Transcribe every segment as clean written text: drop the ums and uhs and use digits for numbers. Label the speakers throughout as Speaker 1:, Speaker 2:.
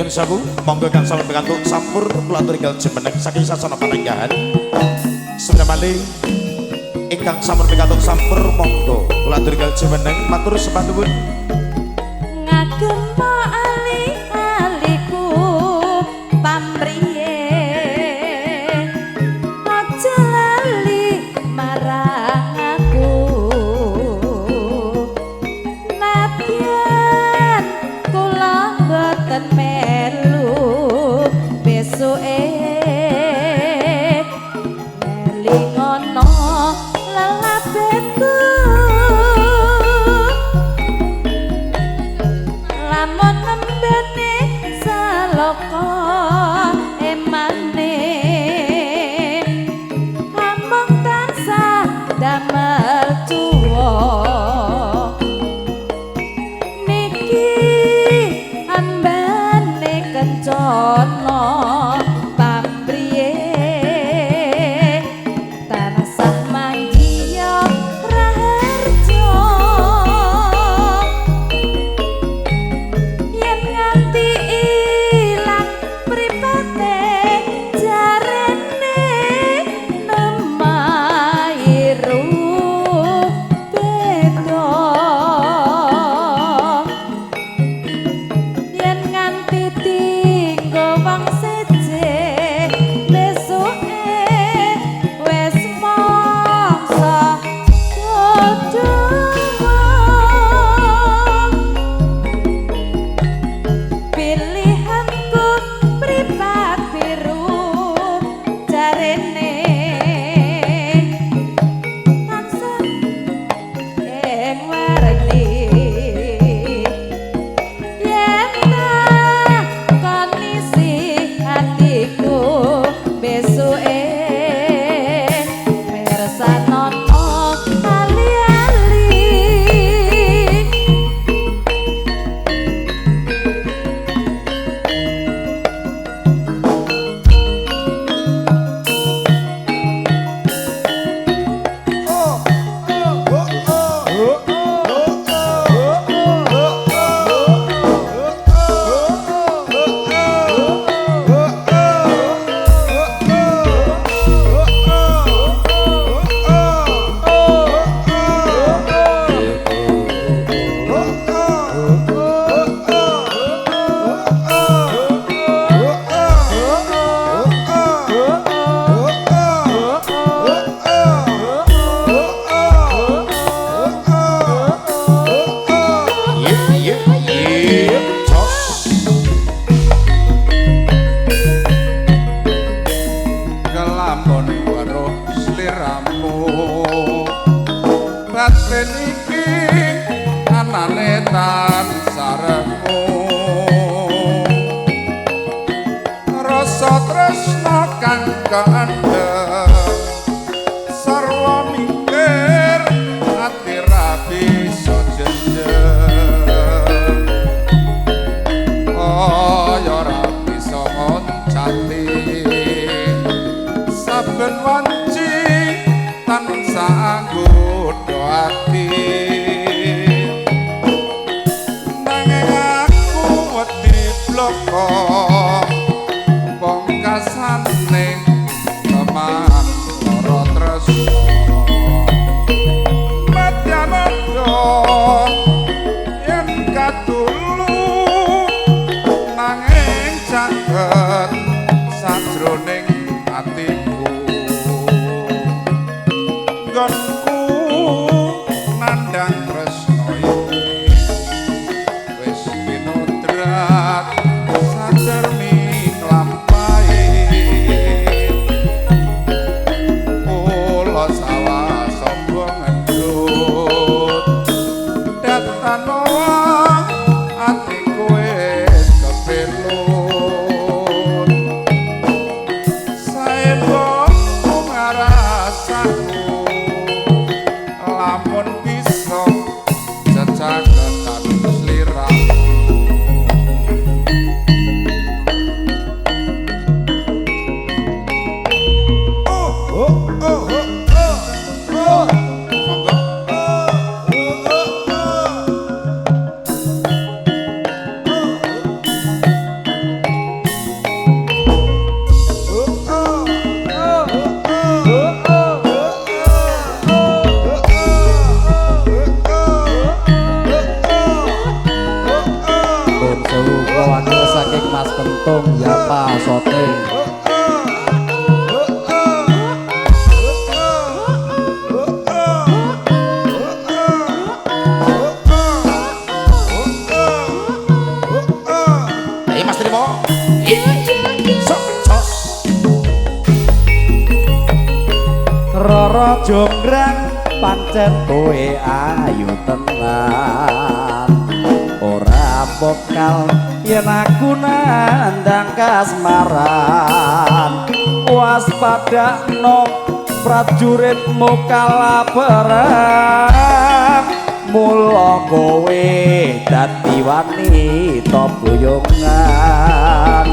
Speaker 1: Nyuwun sewu, monggo kang sampun pikantuk sampur kula aturi enggal jumeneng saking sasana panenggahan. Sepindah malih ingkang sampun pikantuk sampur monggo kula aturi enggal jumeneng, matur sembah nuwun.
Speaker 2: Ngagem ali-aliku pamriye, aja lali marang aku. Nadyan kula mboten melu besuke, elingono lelabeku. Lamun nembane saloko emane, amung tansah damel tuwa. Niki ambane kencana pambriye, tansah manggiya raharja. Yen nganti ilang mripate, jarene nemairu beda. Yen nganti tinggo wong seje, besuke wis mangsa godhong. Pilihanku mripat biru, jarene tansah ing werni. Yen takoni atiku besuke, mirsanono ali-ali.
Speaker 1: Yep, yep, yep, jos.
Speaker 3: Kelamun weruh sliramu, batin iki anane tansah rengu. Rasa tresna kang kaendhem, sarwa mikir ati ra bisa jenjeng. Kaya ora bisa ngoncati, saben wanci tansah nggodha ati. Nanging aku wedi bloko pungkasane keman lara tresna. Madyananda yen katulu, nanging caket sajroning atiku. Nggonku nandhang tresna iki wis pinodrat sajerni nglampahi. Kula sawah sapa ngendut datanoa atiku wis kepelut. Saembokku ngarasaku lamun bisa cecaketan sliramu. Monggo.
Speaker 4: Patung Yapa Soting.
Speaker 1: Ayo Mas Trimo. Sok jos.
Speaker 4: Roro Jonggrang pancen kowe ayu tenan. Ora pokal yen aku nandang kasmaran. Waspadakno prajuritmu kalah perang. Mula kowe dadi wanita buyungan.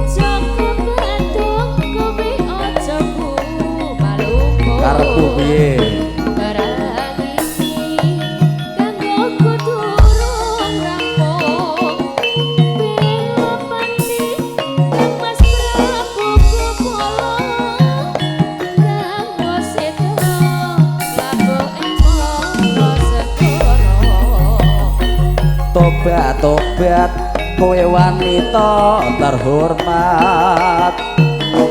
Speaker 2: Joko Bandung kowe aja kumalungku.
Speaker 4: Karepku piye?
Speaker 2: Barang iki kanggo kudu durung rampung. Belopane Kang Mas Prabu Kepala kang waseta labuke mara segara.
Speaker 4: Tobat tobat kowe wanita terhormat.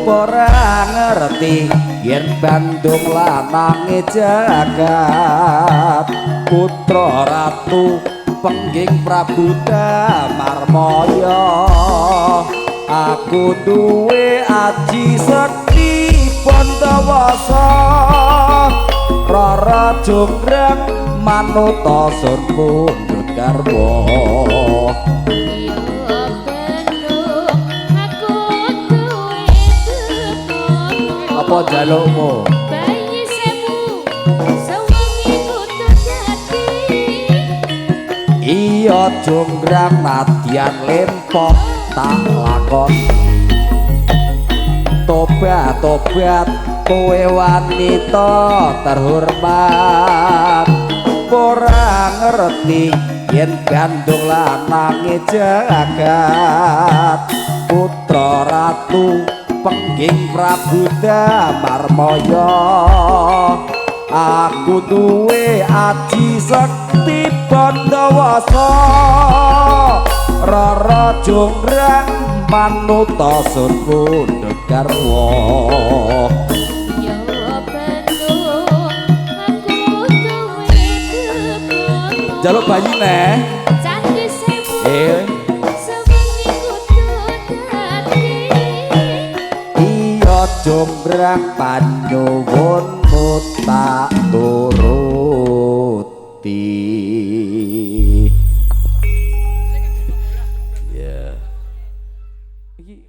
Speaker 4: Ora ngerti yen Bandung lanange jagat. Putra ratu pengging Prabu Damarmaya. Aku duwe aji sekti Bandawasa. Roro Jonggrang manuta sun pundhut garwa.
Speaker 2: Iya Bandung aku duwe bebana.
Speaker 4: Apa jalukmu?
Speaker 2: Bayi sewu sewengi kudu dadi.
Speaker 4: Iya Jonggrang nadyan lempok tak lakoni. Tobat tobat kowe wanita terhormat. Ora ngerti yen Bandung lanange jagat. Putra ratu pengging Prabu Damarmaya. Aku duwe aji sekti Bandawasa. Roro Jonggrang manuta sun pundhut garwa.
Speaker 2: Ya Bandung aku duwe bebana.
Speaker 4: Jaluk bayi neh.
Speaker 2: Candi sewu sewengi kudu dadi.
Speaker 4: Iya Jonggrang panyuwunmu tak turuti. Ya. Iki